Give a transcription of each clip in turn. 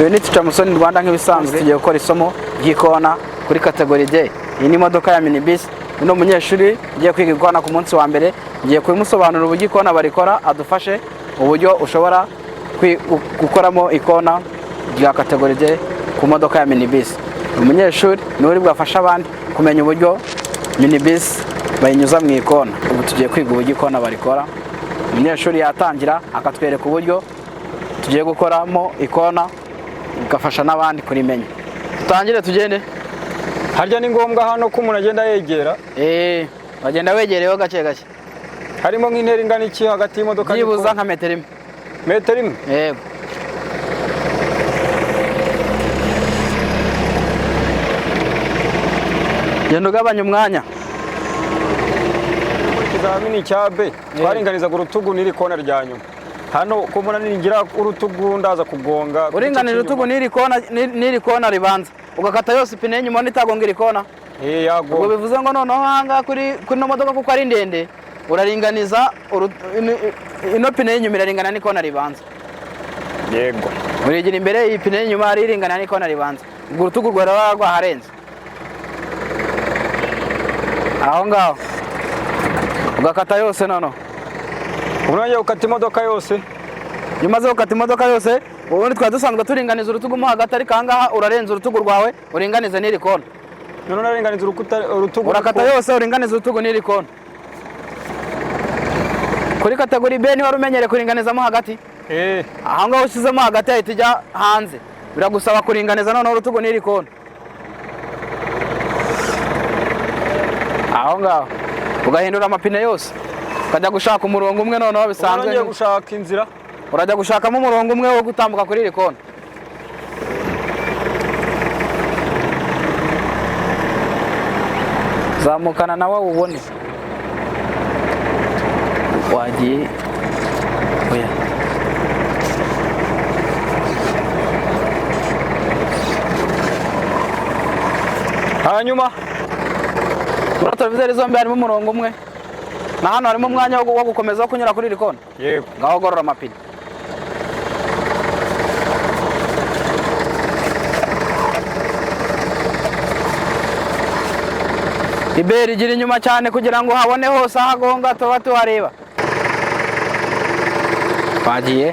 Uyu ni Teacher Musoni Rwanda. Nk'ibisanzwe, tugiye gukora isomo ry'ikona kuri category D. Iyi ni imodoka ya minibus. Uyu ni umunyeshuri ugiye kwiga ikona ku munsi wa mbere. Ngiye kubimusobanurira uburyo ikona barikora, adufashe uburyo ushobora gukoramo ikona rya category D ku modoka ya minibus. Umunyeshuri niwe uri bwafashe abandi kumenya uburyo minibus bayinyuza mu ikona. Ubu tugiye kwiga uburyo ikona barikora. Umunyeshuri yatangira akatwereka uburyo tugiye gukoramo ikona, bigafasha n'abandi kurimenya. Dutangire tugende. Harya ni ngombwa hano ko umuntu agenda yegera? Eh, bagenda wegereyeho gake gake. Harimo nk'intera ingana iki hagati y'imodoka Byibuza n'ikona? nka metero 1. Metero 1? Yego. Genda ugabanya umwanya. Ikizamini cya B twaringanizaga urutugu n'iri kona rya nyuma. Hano ko mbona ningira urutugu ndaza kugonga ku gice Uringanira urutugu cy'inyuma. n'iri kona ribanza, ugakata yose, ipine y'inyuma itagonga iri kona. Eh, Ubwo yagonga. bivuze ngo noneho ahangaha kuri ino modoka, kuko ari ndende, uraringaniza ino pine y'inyuma iraringana n'ikona ribanza. Yego. Urigira imbere, iyi pine y'inyuma hari iringana n'ikona ribanza, ubwo urutugu rwawe ruba rwaharenze. Aho ngaho ugakata yose noneho. Ubu nongeye gukata imodoka yose. Iyo umaze gukata imodoka yose, ubundi twari dusanzwe turinganiza urutugu mo hagati, ariko ahangaha urarenza urutugu rwawe, uringanize n'iri kona. None naringaniza urukuta, urutugu. Urakata yose, uringaniza urutugu n'iri kona. Kuri category B niba wari umenyereye kuringanizamo hagati, Eh. aho ngaho ushyizemo hagati yahita ijya hanze. Biragusaba kuringaniza noneho urutugu n'iri kona. Aho ngaho ugahindura amapine yose, ukajya gushaka umurongo umwe noneho Ubu bisanzwe. nongeye gushaka inzira. Urajya gushakamo umurongo umwe wo gutambuka kuri iri kona. Zamukana nawe ubone wagiye. Oya. Hanyuma Muri rétroviseur zombi harimo umurongo umwe, na hano harimo umwanya wo gukomeza wo kunyura kuri iri kona. Yego. Ngaho gorora amapine. Iberi igira inyuma cyane kugira ngo habone hose aho agonga, tuba tuhareba. Twagiye.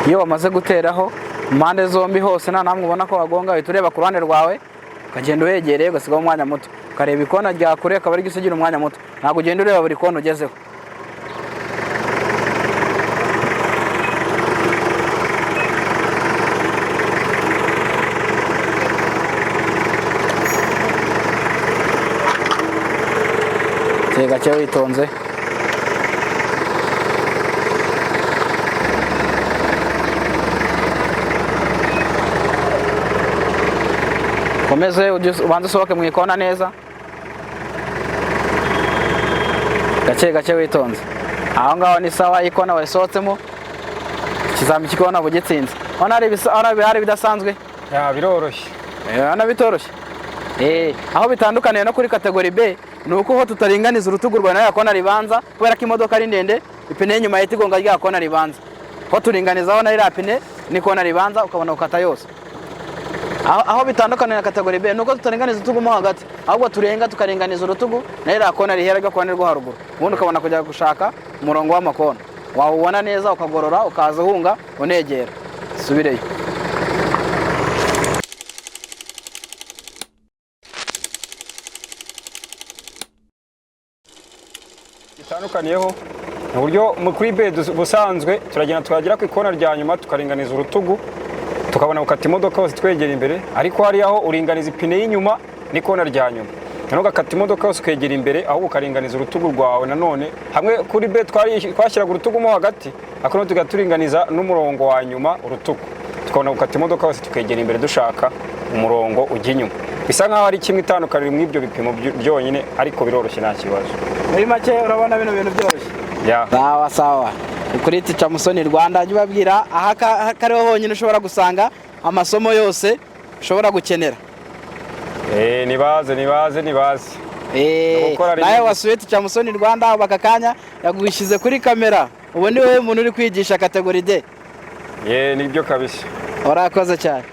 Iyo wamaze guteraho impande zombi hose, nta namwe ubona ko wagonga, uhita ureba ku ruhande rwawe, ukagenda uhegereye, ugasigaho umwanya muto, ukareba ikona rya kure, akaba ari usigira umwanya muto. Ntabwo ugenda ureba buri kona ugezeho. Gake gake, witonze. Komeze ubanze usohoke mu ikona neza, gake gake, witonze. Aho ngaho ni sawa. Ikona warisohotsemo, ikizami cy'ikona bugitsinze. Hano hari ibidasanzwe? Ya, biroroshye. Hano bitoroshye. Aho bitandukaniye no kuri category B ni uko ho tutaringaniza urutugu rwawe na ya kona ribanza, kubera ko imodoka ari ndende, ipine y'inyuma yahita igonga rya kona ribanza. Ho turinganizaho na ririya pine n'ikona ribanza, ukabona gukata yose. Aho bitandukaniye na category B ni uko tutaringaniza urutugu mo hagati, ahubwo turenga tukaringaniza urutugu na ririya kona rihera ryo kona rwo haruguru, ubundi ukabona kujya gushaka umurongo w'amakona. Wawubona neza, ukagorora, ukaza uhunga unegera. Subireyo. Gitandukaniyeho ni uburyo kuri B ubusanzwe turagenda twagera ku ikona rya nyuma tukaringaniza urutugu, tukabona gukata imodoka hose twegera imbere. Ariko hariya ho uringaniza ipine y'inyuma n'ikona rya nyuma, noneho ugakata imodoka yose ukegera imbere, ahubwo ukaringaniza urutugu rwawe nanone. Hamwe kuri B twashyiraga urutugu mo hagati, ariko noneho tugahita turinganiza n'umurongo wa nyuma urutugu, tukabona gukata imodoka hose tukegera imbere dushaka umurongo ujya inyuma. Bisa nkaho ari kimwe, itandukaniro muri ibyo bipimo byonyine, ariko biroroshye, nta kibazo. Muri make urabona bino bintu byoroshye? Ya. Sawa sawa. Ni kuri Teacher Musoni Rwanda. Jya ubabwira aha kariho honyine ushobora gusanga amasomo yose ushobora gukenera. Eh, nibaze, nibaze, nibaze. Gukora Nawe rimwe. wasuye Teacher Musoni Rwanda ubu aka kanya yagushyize kuri kamera, ubu ni wowe muntu uri kwigisha category D. Ye, nibyo kabisa. Urakoze cyane.